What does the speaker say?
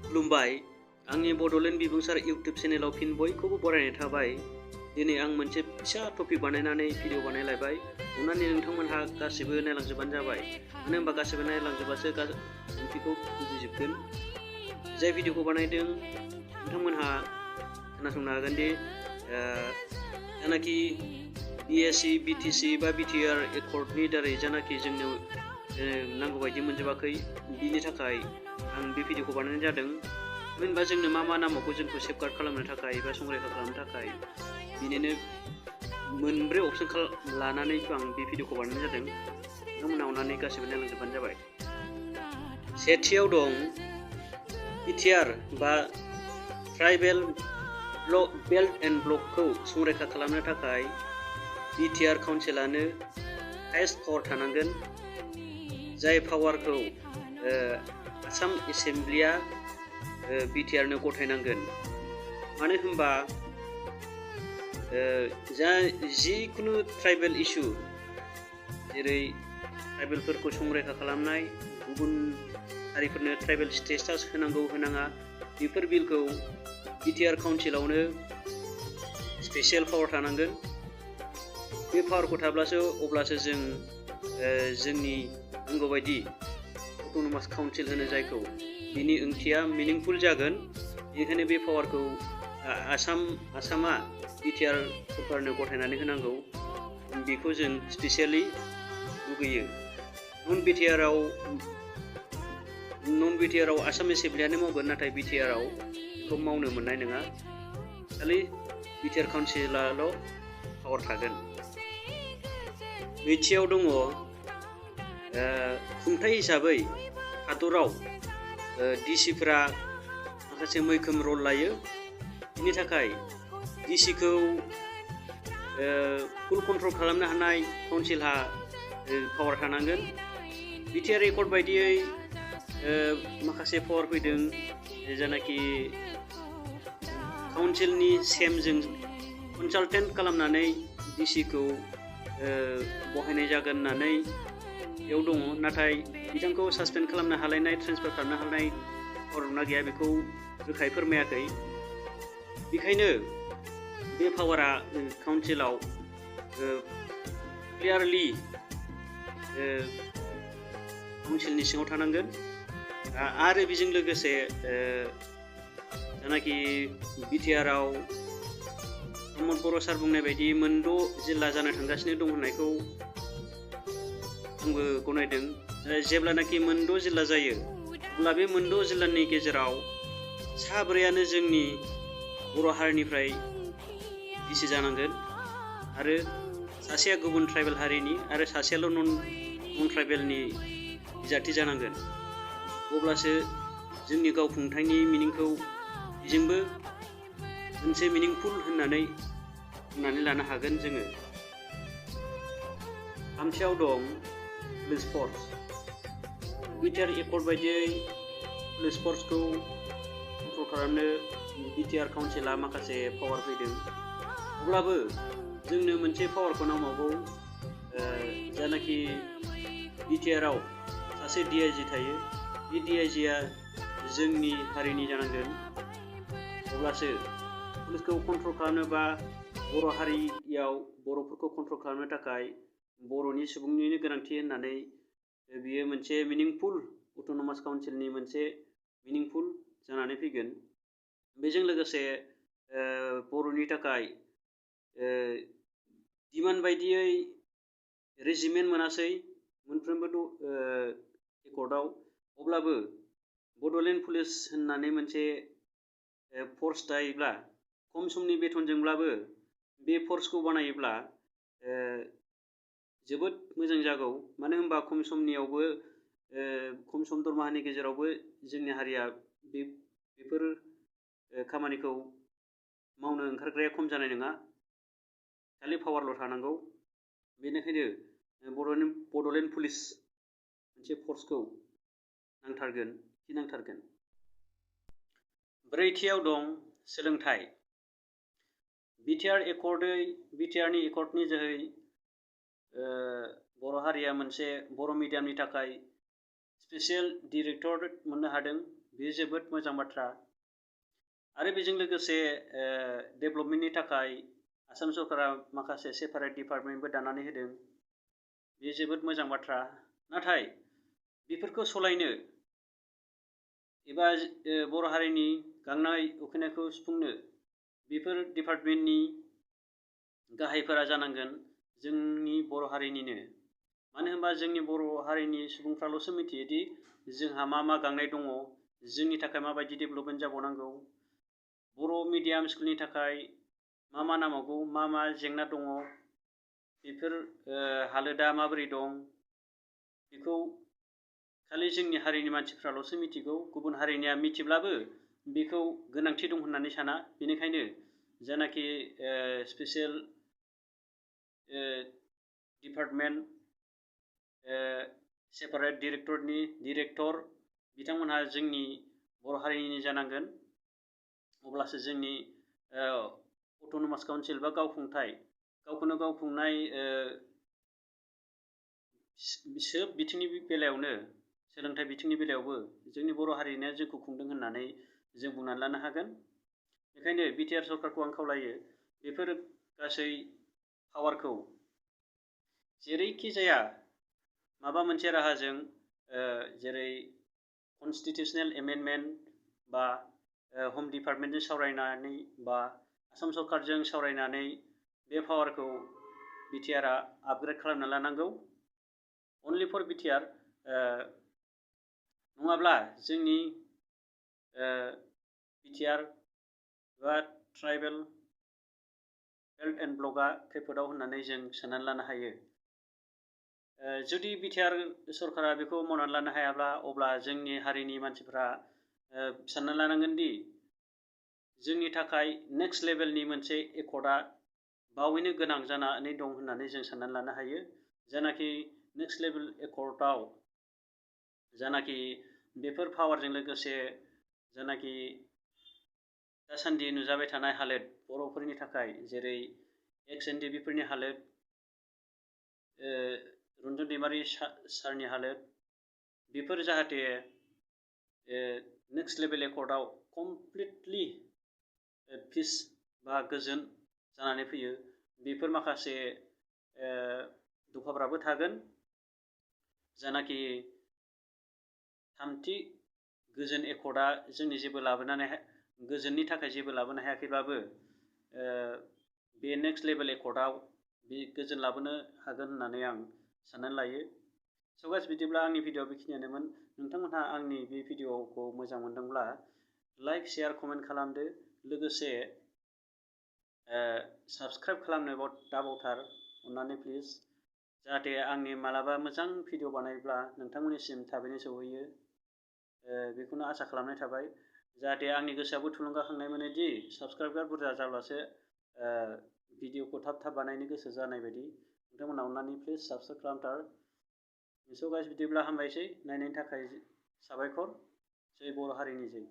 खुलुमबाय आंनि बड'लेण्ड बिबुंसार इउटिउब चेनेलाव फिन बयखौबो बरायनाय थाबाय। दिनै आं मोनसे फिसा टपिक बानायनानै भिडिअ बानायलायबाय। अन्नानै नोंथांमोनहा गासिबो नायलांजोबानो जाबाय। मानो होनबा गासिबो नायलांजोबासो ओंथिखौ बुजिजोबगोन। जाय भिडिअखौ बानायदों नोंथांमोनहा खोनासंनो हागोन दि जानाखि बिएससि बिटिसि बा बिटिआर एकर्डनि दारै जानाखि जोंनो नांगौ बायदि मोनजोबाखै, बिनि थाखाय आं बे भिडिअखौ बानायनाय जादों। होनबा जोंनो मा नांबावगौ जोंखौ सेफगार्ड खालामनो थाखाय एबा संरैखा खालामनो थाखाय, बिनिनो मोनब्रै अपसन लानानै आं बे भिडिअखौ बानायनाय जादों। नोंथांमोनहा अननानै गासिबो नायलांजोबबानो जाबाय। सेथियाव दं बिटिआर बा ट्राइबेल बेल्ट एन्ड ब्लकखौ संरैखा खालामनो थाखाय बिटिआर काउन्सिलानो हाइएस्ट पावार थानांगोन। जाय पावारखौ आसाम एसेमब्लिया बिटिआरनो गथायनांगोन। मानो होनबा जिखुनु ट्राइबेल इस्यु, जेरै ट्राइबेलफोरखौ संरैखा खालामनाय, गुबुन हारिफोरनो ट्राइबेल स्टेटास होनांगौ होनाङा, बेफोर बिलखौ बिटिआर काउन्सिलावनो स्पेसियेल पावार थानांगोन। बे पावारखौ थाब्लासो अब्लासो जों जोंनि नांगौबायदि अट'नमास काउन्सिल होनो जायखौ, बिनि ओंथिया मिनिंफुल जागोन। बेनिखायनो बे पावारखौ आसामा बिटिआर सरकारनो गथायनानै होनांगौ। बेखौ जों स्पेसियेलि लुगैयो। नन बिटिआराव आसाम एसेमब्लियानो मावगोन, नाथाय बिटिआराव बेखौ मावनो मोननाय नङा। खालि बिटिआर काउन्सिलाल' पावार थागोन। नैथियाव दङ खुंथाय हिसाबै हादराव डिसिफोरा माखासे मैखोम रल लायो। बिनि थाखाय डिसिखौ फुल कन्ट्रल खालामनो हानाय काउन्सिलहा पावार थानांगोन। बिटिआर एकर्ड बायदियै माखासे पावार फैदों, जायनाखि काउन्सिलनि सेमजों कनसालटेन्ट खालामनानै डिसिखौ बहायनाय जागोन होननानै बेयाव दङ। नाथाय बिथांखौ सासपेन्ड खालामनो हालायनाय, ट्रेन्सफार खालामनो हानाय पावार दंना गैया बेखौ रोखायै फोरमायाखै। बेखायनो बे पावारा काउन्सिलाव क्लियारलि काउन्सिलनि सिङाव थानांगोन। आरो बेजों लोगोसे जानाखि बिटिआराव प्रमद बर' सार बुंनाय बायदि 6 जिल्ला जानो थांगासिनो दं होननायखौ आंबो गनायदों। जेब्लानाखि 6 जिल्ला जायो, अब्ला बे 6 जिल्लानि गेजेराव 4आनो जोंनि बर' हारिनिफ्राय डिसि जानांगोन, आरो सासेया गुबुन ट्राइबेल हारिनि, आरो सासेयाल' नन ट्राइबेलनि बिजाथि जानांगोन। अब्लासो जोंनि गावखुंथायनि मिनिंखौ बेजोंबो मोनसे मिनिंफुल होननानै बुंनानै लानो हागोन जोङो। थामथियाव दं पुलिस फर्स। बिटिआर एकर्ड बायदियै पुलिस फर्सखौ कन्ट्रल खालामनो बिटिआर काउन्सिला माखासे पावार फैदों। अब्लाबो जोंनो मोनसे पावारखौ नांबावगौ। जानाखि बिटिआराव सासे डिआइजि थायो, बे डिआइजिआ जोंनि हारिनि जानांगोन। अब्लासो पुलिसखौ कन्ट्रल खालामनोबा, बर' हारियाव बर'फोरखौ कन्ट्रल खालामनो थाखाय बर'नि सुबुंनिनो गोनांथि होननानै बियो मोनसे मिनिंफुल अट'नमास काउन्सिलनि मोनसे मिनिंफुल जानानै फैगोन। बेजों लोगोसे बर'नि थाखाय डिमान्ड बायदियै रेजिमेन्ट मोनासै मोनफ्रोमबो एकर्डआव। अब्लाबो बड'लेण्ड पुलिस होननानै मोनसे फर्स थायोब्ला, खम समनि बेथनजोंब्लाबो बे फर्सखौ बानायोब्ला जोबोद मोजां जागौ। मानो होनबा खम सम दरमाहानि गेजेरावबो जोंनि हारिया बेफोर खामानिखौ मावनो ओंखारग्राया खम जानाय नङा। खालि पावारल' थानांगौ। बेनिखायनो बड'लेण्ड पुलिस मोनसे फर्सखौ नांथारगोन। ब्रैथियाव दं सोलोंथाइ। बिटिआरनि एकर्डनि जोहै बर' हारिया मोनसे बर' मिडियामनि थाखाय स्पेसियेल डिरेक्टरेट मोननो हादों, बेयो जोबोद मोजां बाथ्रा। आरो बेजों लोगोसे डेभेलपमेन्टनि थाखाय आसाम सरकारा माखासे सेपारेट डिपार्टमेन्टबो दानानै होदों, बेयो जोबोद मोजां बाथ्रा। नाथाय बेफोरखौ सालायनो एबा बर' हारिनि गांनाय उखैनायखौ सुफुंनो बेफोर डिपार्टमेन्टनि गाहायफोरा जानांगोन जोंनि बर' हारिनिनो। मानो होनबा जोंनि बर' हारिनि सुबुंफ्राल'सो मिथियोदि जोंहा मा मा गांनाय दङ, जोंनि थाखाय माबायदि डेभेलपमेन्ट जाबावनांगौ, बर' मिडियाम स्कुलनि थाखाय मा मा नांबावगौ, मा मा जेंना दङ, बेफोर हालोदा माबोरै दं, बेखौ खालि जोंनि हारिनि मानसिफ्राल'सो मिथिगौ। गुबुन हारिनिया मिथिब्लाबो बेखौ गोनांथि दं होननानै साना। बेनिखायनो जानाखि स्पेसियेल डिपार्टमेन्ट सेपारेट डिरेक्टरनि डिरेक्टर बिथांमोनहा जोंनि बर' हारिनि जानांगोन। अब्लासो जोंनि अट'नमास काउन्सिल बा गावखुंथाय, गावखौनो गाव खुंनाय सोब बिथिंनि बेलायावनो, सोलोंथाइ बिथिंनि बेलायावबो जोंनि बर' हारिनिया जोंखौ खुंदों होननानै जों बुंनानै लानो हागोन। बेखायनो बिटिआर सरकारखौ आं खावलायो बेफोर गासै पावारखौ जेरैखि जाया माबा मोनसे राहाजों, जेरै कनस्टिटिउसनेल एमेन्डमेन्ट बा हम डिपार्टमेन्टजों सावरायनानै बा आसाम सरकारजों सावरायनानै बे पावारखौ बिटिआरआ आपग्रेड खालामना लानांगौ, अनलि फर बिटिआर। नङाब्ला जोंनि बिटिआर बा ट्राइबेल हेल्थ एन्ड ब्लकआ खैफोदाव होननानै जों साननानै लानो हायो। जुदि बिटिआर सरकारा बेखौ मावनानै लानो हायाब्ला, अब्ला जोंनि हारिनि मानसिफ्रा सानना लानांगोन दि जोंनि थाखाय नेक्स्ट लेभेलनि मोनसे एकर्डआ बावैनो गोनां जानानै दं होननानै जों साननानै लानो हायो। जानाखि नेक्स्ट लेभेल एकर्डआव जानाखि बेफोर पावारजों लोगोसे जानाखि दासान्दि नुजाबाय थानाय हालोद बर'फोरनि थाखाय, जेरै एक्स एनडिबिफोरनि हालोद, रन्जन दैमारि सारनि हालोद, बेफोर जाहाथे नेक्स्ट लेभेल एकर्डआव कमप्लिटलि पिस बा गोजोन जानानै फैयो, बेफोर माखासे दफाफ्राबो थागोन। जानाखि थामथि गोजोन एकर्डआ जोंनि जेबो लाबोनानै गोजोननि थाखाय जेबो लाबोनो हायाखैब्लाबो, बे नेक्स्ट लेभेल एकर्डआव बे गोजोन लाबोनो हागोन होननानै आं साननानै लायो। स' गाइस, बिदिब्ला आंनि भिडिअ बेखिनियानोमोन। नोंथांमोनहा आंनि बे भिडिअखौ मोजां मोनदोंब्ला लाइक, शेयार, कमेन्ट खालामदो। लोगोसे साबस्क्राइब खालामनो दाबावथार अननानै प्लिज, जाहाथे आंनि मालाबा मोजां भिडिअ बानायब्ला नोंथांमोननिसिम थाबैनो सौहैयो। बेखौनो आसा खालामनाय थाबाय, जाहाथे आंनि गोसोआबो थुलुंगाखांनाय मोनोदि साबस्क्राइबार बुरजा जाब्लासो भिडिअखौ थाब थाब बानायनो गोसो जानाय बायदि। नोंथांमोना अननानै प्लिज साबस्क्राइब खालामथार। स' गाइस, बिदिब्ला हामबायसै, नायनायनि थाखाय साबायखर। जै बर' हारिनि जै।